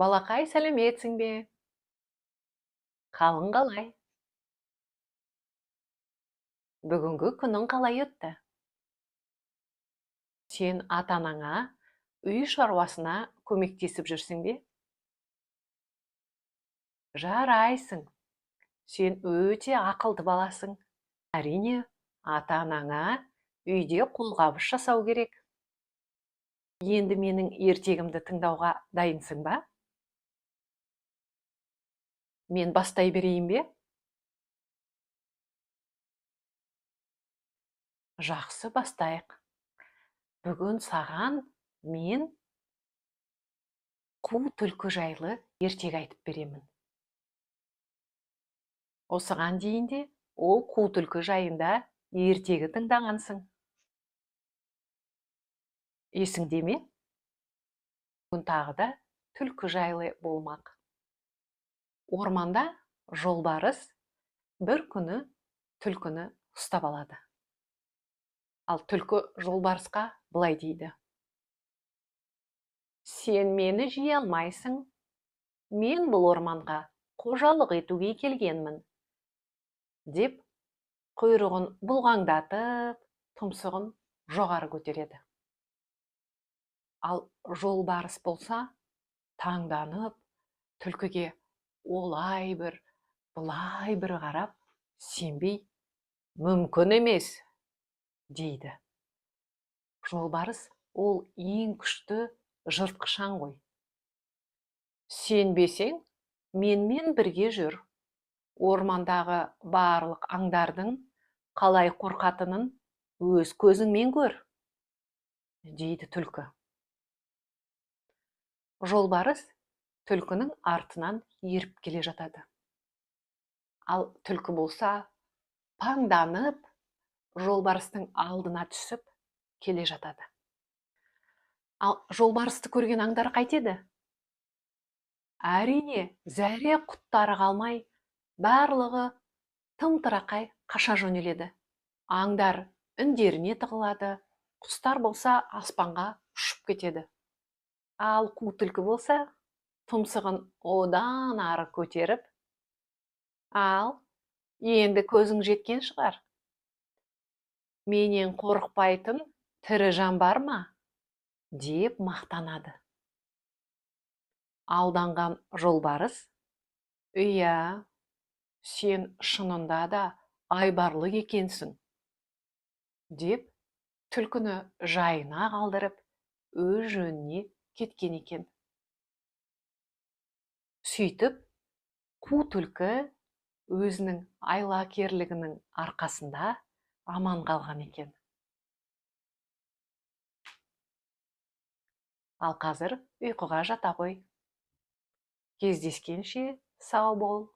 Балақай, сәлеметсің бе? Қалың қалай? Бүгінгі күнің қалай өтті? Сен ата-анаңа үй шаруасына көмектесіп жүрсің бе? Жарайсың. Сен өте ақылды баласың. Әрине, ата-анаңа үйде қолғабыс жасау керек. Енді менің ертегімді тыңдауға дайынсың ба? Мен бастай берейін бе? Жақсы, бастайық. Бүгін саған мен қу түлкі жайлы ертегі айтып беремін. Осыған дейін де ол қу түлкі жайында ертегі тыңдағансың. Есіңде ме? Бүгін тағы да түлкі жайлы болмақ. Орманда жолбарыс бір күні түлкіні ұстап алады. Ал түлкі жолбарысқа былай дейді: Сен мені жей алмайсың. Мен бұл орманға қожалық етуге келгенмін, деп құйрығын бұлғаңдатып, тұмсығын жоғары көтереді. Ал жолбарыс болса, таңданып, түлкіге олай бір, былай бір қарап, сенбей, мүмкін емес, дейді. Жолбарыс ол ең күшті жыртқыш аң ғой. Сенбесең, менімен бірге жүр. Ормандағы барлық аңдардың қалай қорқатынын өз көзіңмен көр, дейді түлкі. Жолбарыс түлкінің артынан еріп келе жатады. Ал түлкі болса, паңданып, жолбарыстың алдына түсіп келе жатады. Ал жолбарысты көрген аңдар қайтеді? Әрине, зәре құттары қалмай, барлығы тым-тырақай қаша жөнеледі. Аңдар індеріне тығылады, құстар болса аспанға ұшып кетеді. Ал қу түлкі болса, тұмсығын одан ары көтеріп, ал енді көзің жеткен шығар. Менен қорықпайтын тірі жан бар ма? Деп мақтанады. Алданған жолбарыс, иә, сен шынында да айбарлы екенсің, деп түлкіні жайына қалдырып, өз жөніне кеткен екен. Сөйтіп, қу түлкі өзінің айлакерлігінің арқасында аман қалған екен. Ал қазір ұйқыға жата ғой. Кездескенше сау бол.